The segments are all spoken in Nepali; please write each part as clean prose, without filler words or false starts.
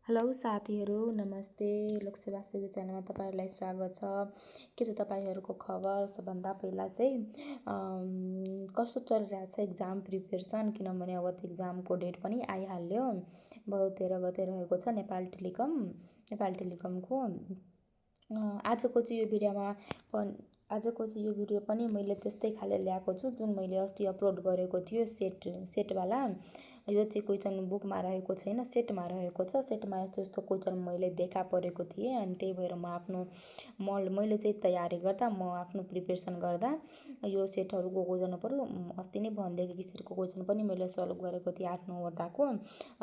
हेलो साथीहरू, नमस्ते। लोकसेवा सेवी च्यानलमा तपाईँहरूलाई स्वागत छ। के छ तपाईँहरूको खबर? सबभन्दा पहिला चाहिँ कस्तो चलिरहेछ एक्जाम प्रिपेरेसन? किनभने अब त एक्जामको डेट पनि आइहाल्यो। 13 गते रहेको छ नेपाल टेलिकमको। आजको चाहिँ यो भिडियो पनि मैले त्यस्तै खाले ल्याएको छु जुन मैले अस्ति अपलोड गरेको थियो सेटवाला। यो चाहिँ क्वेसन बुकमा रहेको छैन, सेटमा रहेको छ। सेटमा यस्तो यस्तो क्वेसन मैले देखा परेको थिएँ, अनि त्यही भएर मैले चाहिँ तयारी गर्दा, म आफ्नो प्रिपेरेसन गर्दा यो सेटहरूको क्वेसन पऱ्यो। अस्ति नै भनिदिएको कि सेटको क्वेसन पनि मैले सल्भ गरेको थिएँ 8-9वटाको,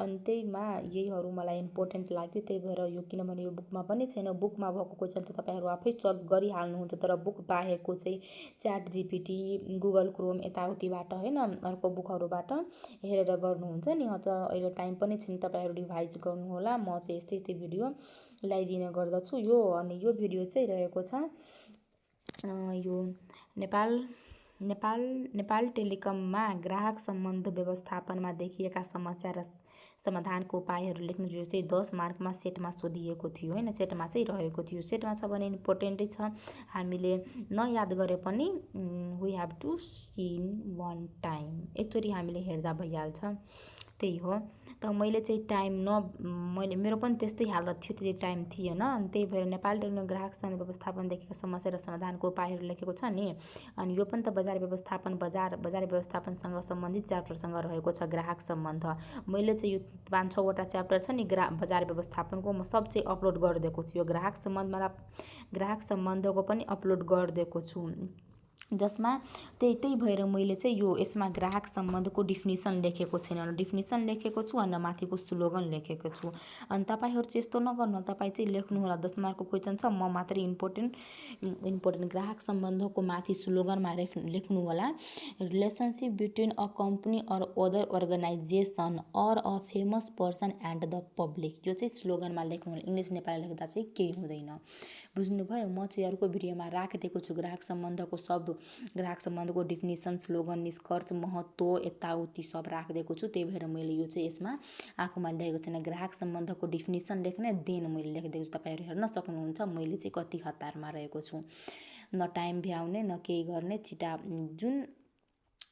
अनि त्यहीमा यहीहरू मलाई इम्पोर्टेन्ट लाग्यो। त्यही भएर यो, किनभने यो बुकमा पनि छैन। बुकमा भएको क्वेसन त तपाईँहरू आफै सल्भ गरिहाल्नुहुन्छ, तर बुक बाहेकको चाहिँ च्याट जिपिटी, गुगल क्रोम यताउतिबाट होइन, अर्को बुकहरूबाट हेरेर गर्नुहुन्छ नि। त अहिले टाइम पनि छैन, तपाईँहरू रिभाइज गर्नुहोला। म चाहिँ यस्तै यस्तै भिडियो ल्याइदिने गर्दछु। यो भिडियो चाहिँ रहेको छ यो नेपाल टेलिकममा ग्राहक सम्बन्ध व्यवस्थापनमा देखिएका समस्या र समाधानको उपायहरू लेख्नु। जो चाहिँ 10 मार्कमा सेटमा सोधिएको थियो होइन, सेटमा चाहिँ रहेको थियो। सेटमा छ भने इम्पोर्टेन्टै छ। हामीले नयाद गरे पनि we have to see in one time, एकचोटि हामीले हेर्दा भइहाल्छ। त्यही हो। त मैले चाहिँ मेरो पनि त्यस्तै हालत थियो, त्यति टाइम थिएन। अनि त्यही भएर नेपाल टेलिकम ग्राहक सम्बन्ध व्यवस्थापन देखेको समस्या र समाधानको उपायहरू लेखेको छ नि। अनि यो पनि त बजार व्यवस्थापनसँग सम्बन्धित च्याप्टरसँग रहेको छ ग्राहक सम्बन्ध। मैले चाहिँ यो 5-6वटा च्याप्टर छ नि बजार व्यवस्थापनको, म सब चाहिँ अपलोड गरिदिएको छु। यो ग्राहक सम्बन्धको पनि अपलोड गरिदिएको छु, जसमा त्यही भएर मैले चाहिँ यसमा ग्राहक सम्बन्धको डिफिनिसन लेखेको छैन। डिफिनिसन लेखेको छु अनि माथिको स्लोगन लेखेको छु। अनि तपाईँहरू चाहिँ यस्तो नगर्नु, तपाईँ चाहिँ लेख्नु होला। 10 मार्कको क्वेसन छ, म मात्रै इम्पोर्टेन्ट ग्राहक सम्बन्धको माथि स्लोगनमा लेख्नु होला। Relationship between a company or other organisation or a famous person and the public. यो चाहिँ स्लोगनमा लेख्नु होला। इङ्ग्लिस नेपाली लेख्दा चाहिँ केही हुँदैन, बुझ्नुभयो? म चाहिँ अर्को भिडियोमा राखिदिएको छु ग्राहक सम्बन्धको डिफिनिसन, स्लोगन, निष्कर्ष, महत्त्व यताउति सब राखिदिएको छु। त्यही भएर मैले यो चाहिँ यसमा आफूमा लेखेको छैन। ग्राहक सम्बन्धको डिफिनिसन लेख्ने देन मैले लेखिदिएको छु। तपाईँहरू हेर्न सक्नुहुन्छ मैले चाहिँ कति हतारमा रहेको छु। न टाइम भ्याउने न केही गर्ने, छिटा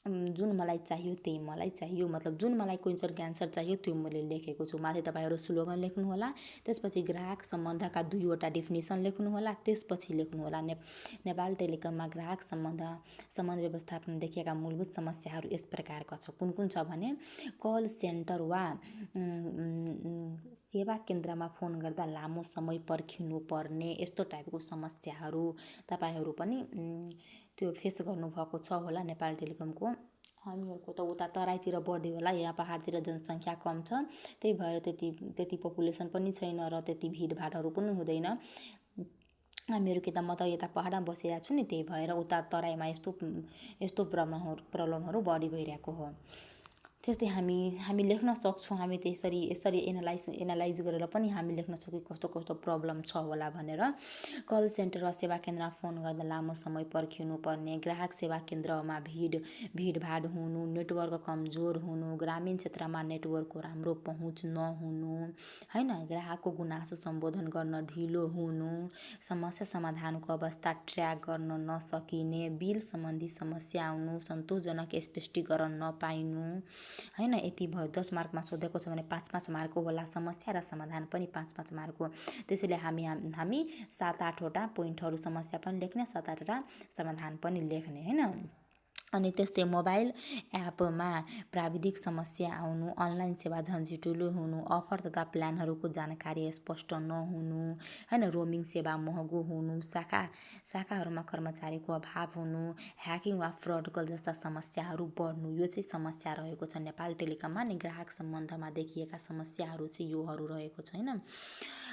जुन मलाई चाहियो त्यही मलाई चाहियो, मतलब जुन मलाई क्वेसनको एन्सर चाहियो त्यो मैले लेखेको छु। माथि तपाईँहरू स्लोगन लेख्नु होला, त्यसपछि ग्राहक सम्बन्धका 2वटा डिफिनिसन लेख्नु होला, त्यसपछि लेख्नु होला नेपाल टेलिकममा ग्राहक सम्बन्ध व्यवस्थापन देखिएका मूलभूत समस्याहरू यस प्रकारका छ। कुन छ भने कल सेन्टर वा सेवा केन्द्रमा फोन गर्दा लामो समय पर्खिनु पर्ने, यस्तो टाइपको समस्याहरू तपाईँहरू पनि त्यो फेस गर्नुभएको छ होला। नेपाल टेलिकमको हामीहरूको त उता तराईतिर बढी होला, यहाँ पहाडतिर जनसङ्ख्या कम छ, त्यही भएर त्यति पपुलेसन पनि छैन र त्यति भिडभाडहरू पनि हुँदैन। हामीहरू म त यता पहाडमा बसिरहेको छु नि, त्यही भएर उता तराईमा यस्तो प्रब्लमहरू बढी भइरहेको हो। त्यस्तै हामी लेख्न सक्छौँ। हामी यसरी एनालाइज गरेर पनि हामी लेख्न सक्छौँ कस्तो प्रब्लम छ होला भनेर। कल सेन्टर वा सेवा केन्द्रमा फोन गर्दा लामो समय पर्खिनु पर्ने, ग्राहक सेवा केन्द्रमा भिडभाड हुनु, नेटवर्क कमजोर हुनु, ग्रामीण क्षेत्रमा नेटवर्कको राम्रो पहुँच नहुनु होइन, ग्राहकको गुनासो सम्बोधन गर्न ढिलो हुनु, समस्या समाधानको अवस्था ट्र्याक गर्न नसकिने, बिल सम्बन्धी समस्या आउनु, सन्तोषजनक स्पष्टीकरण नपाइनु होइन। यति भयो। 10 मार्कमा सोधेको छ भने 5-5 मार्कको होला। समस्या र समाधान पनि 5-5 मार्कको। त्यसैले हामी 7-8वटा पोइन्टहरू समस्या पनि लेख्ने, 7-8वटा समाधान पनि लेख्ने होइन। अनि त्यस्तै मोबाइल एपमा प्राविधिक समस्या आउनु, अनलाइन सेवा झन्झटिलो हुनु, अफर तथा प्लानहरूको जानकारी स्पष्ट नहुनु होइन, रोमिङ सेवा महँगो हुनु, शाखाहरूमा कर्मचारीको अभाव हुनु, ह्याकिङ वा फ्रड कल जस्ता समस्याहरू बढ्नु। यो चाहिँ समस्या रहेको छ नेपाल टेलिकममा नि। ग्राहक सम्बन्धमा देखिएका समस्याहरू चाहिँ योहरू रहेको छैन।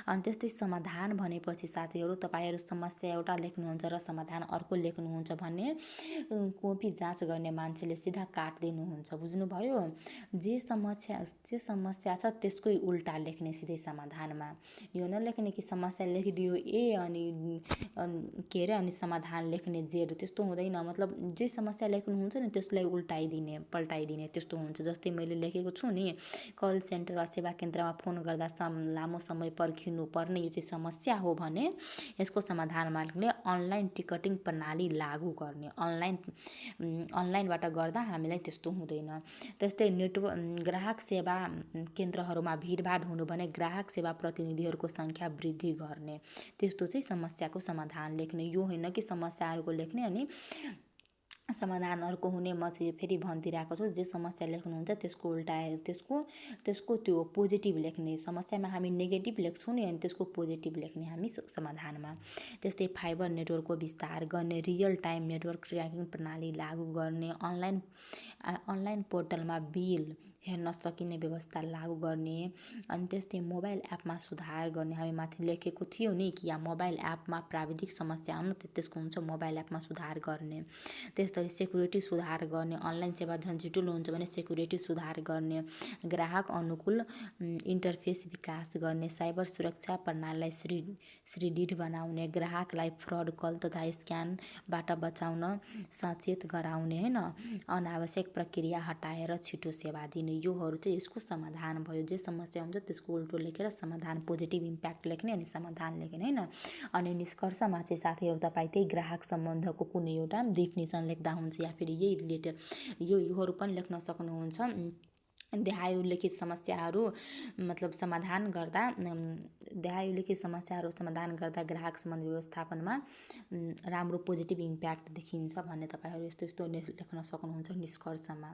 अनि त्यस्तै समाधान भनेपछि साथीहरू, तपाईँहरू समस्या एउटा लेख्नुहुन्छ र समाधान अर्को लेख्नुहुन्छ भने कोपी जाँच गर्ने मान्छेले सिधा काटिदिनुहुन्छ, बुझ्नुभयो। जे समस्या छ त्यसकै उल्टा लेख्ने सिधै समाधानमा। यो नलेख्ने कि समस्या लेखिदियो ए अनि के अरे अनि समाधान लेख्ने जेड, त्यस्तो हुँदैन। मतलब जे समस्या लेख्नुहुन्छ नि त्यसलाई उल्टाइदिने पल्टाइदिने त्यस्तो हुन्छ। जस्तै मैले लेखेको छु नि, कल सेन्टर वा सेवा केन्द्रमा फोन गर्दा लामो समय पर्खिनु पर्ने, यो चाहिँ समस्या हो भने यसको समाधानमा लेख्ने अनलाइन टिकटिङ प्रणाली लागू गर्ने। अनलाइनबाट गर्दा हामीलाई त्यस्तो हुँदैन। त्यस्तै ग्राहक सेवा केन्द्रहरूमा भिडभाड हुनु भने ग्राहक सेवा प्रतिनिधिहरूको सङ्ख्या वृद्धि गर्ने, त्यस्तो चाहिँ समस्याको समाधान लेख्ने। यो होइन कि समस्याहरूको लेख्ने अनि समाधान अर्को हुने। म चाहिँ फेरि भनिदिइरहेको छु, जे समस्या लेख्नुहुन्छ त्यसको उल्टा त्यसको त्यो पोजिटिभ लेख्ने। समस्यामा हामी नेगेटिभ लेख्छौँ नि, अनि त्यसको पोजिटिभ लेख्ने हामी समाधानमा। त्यस्तै फाइबर नेटवर्कको विस्तार गर्ने, रियल टाइम नेटवर्क ट्र्याकिङ प्रणाली लागू गर्ने, अनलाइन पोर्टलमा बिल हेर्न सकिने व्यवस्था लागू गर्ने। अनि त्यस्तै मोबाइल एपमा सुधार गर्ने। हामी माथि लेखेको थियो नि कि मोबाइल एपमा प्राविधिक समस्या आउनु त्यसको हुन्छ मोबाइल एपमा सुधार गर्ने। त्यस्तै सेक्युरिटी सुधार गर्ने। अनलाइन सेवा झन्झटिलो हुन्छ भने सेक्युरिटी सुधार गर्ने। ग्राहक अनुकूल इन्टरफेस विकास गर्ने। साइबर सुरक्षा प्रणालीलाई सुदृढ बनाउने। ग्राहकलाई फ्रड कल तथा स्क्यामबाट बचाउन सचेत गराउने, होइन। अनावश्यक प्रक्रिया हटाएर छिटो सेवा दिने। योहरू चाहिँ यसको समाधान भयो। जे समस्या हुन्छ त्यसको उल्टो लेखेर समाधान पोजिटिभ इम्प्याक्ट लेख्ने अनि समाधान लेख्ने, होइन। अनि निष्कर्षमा चाहिँ साथीहरू तपाईँ त्यही ग्राहक सम्बन्धको कुनै एउटा डेफिनेसन लेख्दा हुन्छ या फेरि यही रिलेटेड योहरू पनि लेख्न सक्नुहुन्छ। देहायुल्लेखित समस्याहरू मतलब समाधान गर्दा ग्राहक सम्बन्ध व्यवस्थापनमा राम्रो पोजिटिभ इम्प्याक्ट देखिन्छ भन्ने तपाईँहरू यस्तो लेख्न सक्नुहुन्छ निष्कर्षमा,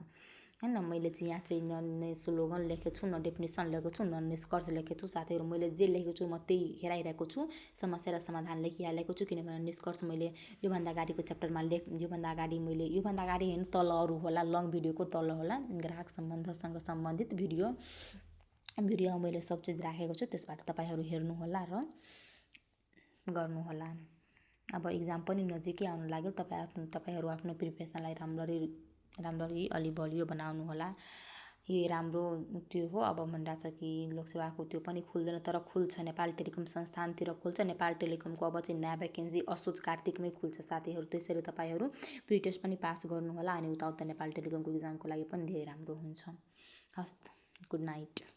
होइन। मैले चाहिँ यहाँ चाहिँ न स्लोगन लेखेको छु, न डेफिनेसन लेखेको छु, न निष्कर्ष लेखेको छु। साथीहरू मैले जे लेखेको छु म त्यही हेराइरहेको छु, समस्या र समाधान लेखिहालेको छु। किनभने निष्कर्ष मैले योभन्दा अगाडिको च्याप्टरमा योभन्दा अगाडि होइन, तल अरू होला, लङ भिडियोको तल होला, ग्राहक सम्बन्धसँग सम्बन्धित भिडियो मैले सब चिज राखेको छु। त्यसबाट तपाईँहरू हेर्नुहोला र गर्नुहोला। अब इक्जाम पनि नजिकै आउनु लाग्यो। तपाईँहरू आफ्नो प्रिपरेसनलाई राम्ररी अलि बलियो बनाउनु होला। यही राम्रो त्यो हो। अब भनिरहेको छ कि लोकसेवाको त्यो पनि खुल्दैन, तर खुल्छ। नेपाल टेलिकम संस्थानतिर खुल्छ। नेपाल टेलिकमको अब चाहिँ नयाँ भ्याकेन्सी असोज कार्तिकमै खुल्छ साथीहरू। त्यसरी तपाईँहरू प्रिटेस्ट पनि पास गर्नुहोला अनि उता नेपाल टेलिकमको इक्जामको लागि पनि धेरै राम्रो हुन्छ। हस्, गुड नाइट।